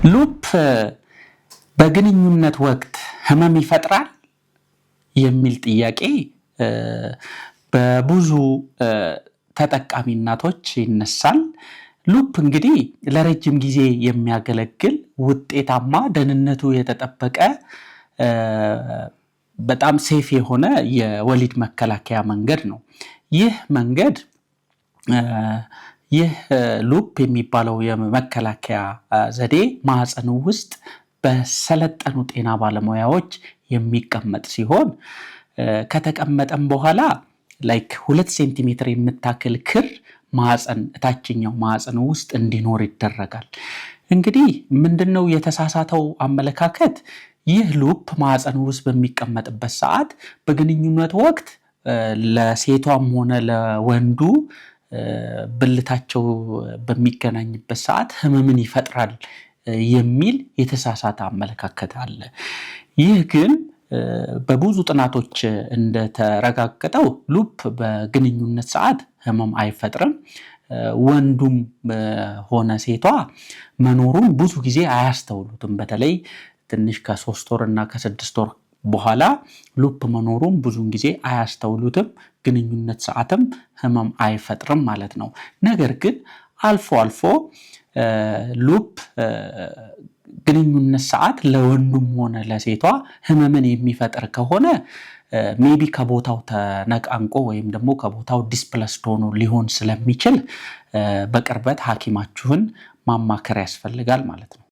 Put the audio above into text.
Loop በግንኙነት ወቅት ህመም ይፈጥራል የሚል ጥያቄ በብዙ ተጠቃሚ እናቶች ይነሳል። Loop እንግዲህ ለረጅም ጊዜ የሚያገለግል፣ ውጤታማ፣ ደህንነቱ የተጠበቀ፣ በጣም safe የሆነ የወሊድ መከላከያ መንገድ ነው። ይህ መንገድ፣ ይህ loop የሚባለው የመከላከያ ዘዴ ማህፀን ውስጥ በሰለጠኑ ጤና ባለሙያዎች የሚቀመጥ ሲሆን ከተቀመጠም በኋላ like 2 ሴንቲሜትር የምታክል ክር ማህፀን እታችኛው ማህፀን ውስጥ እንዲኖር ይደረጋል። እንግዲህ ምንድነው የተሳሳተው አመለካከት? ይህ loop ማህፀን ውስጥ በሚቀመጥበት ሰዓት በግንኙነት ወቅት ለሴቷም ሆነ ለወንዱ ብልታቸው በሚገናኝበት ሰዓት ህመምን ይፈጥራል የሚል የተሳሳተ አመለካከት አለ። ይህ ግን በብዙ ጥናቶች እንደተረጋገጠው loop በግንኙነት ሰዓት ህመም አይፈጥርም። ወንዱም ሆነ ሴቷ መኖሩን ብዙ ጊዜ አያስተውሉትም። በተለይ ትንሽ ከ3 ወር እና ከ6 ወር በኋላ loop መኖሩን ብዙን ጊዜ አያስተውሉትም። ግንኙነት ሰዓትም ህመም አይፈጥርም ማለት ነው። ነገር ግን አልፎ አልፎ loop ግንኙነት ሰዓት ለወንዱም ሆነ ለሴቷ ህመምን የሚፈጥር ከሆነ maybe ከቦታው ተነቃንቆ ወይም ደግሞ ከቦታው displaced ሆኖ ሊሆን ስለሚችል በቅርበት ሐኪማችሁን ማማከር ያስፈልጋል ማለት ነው።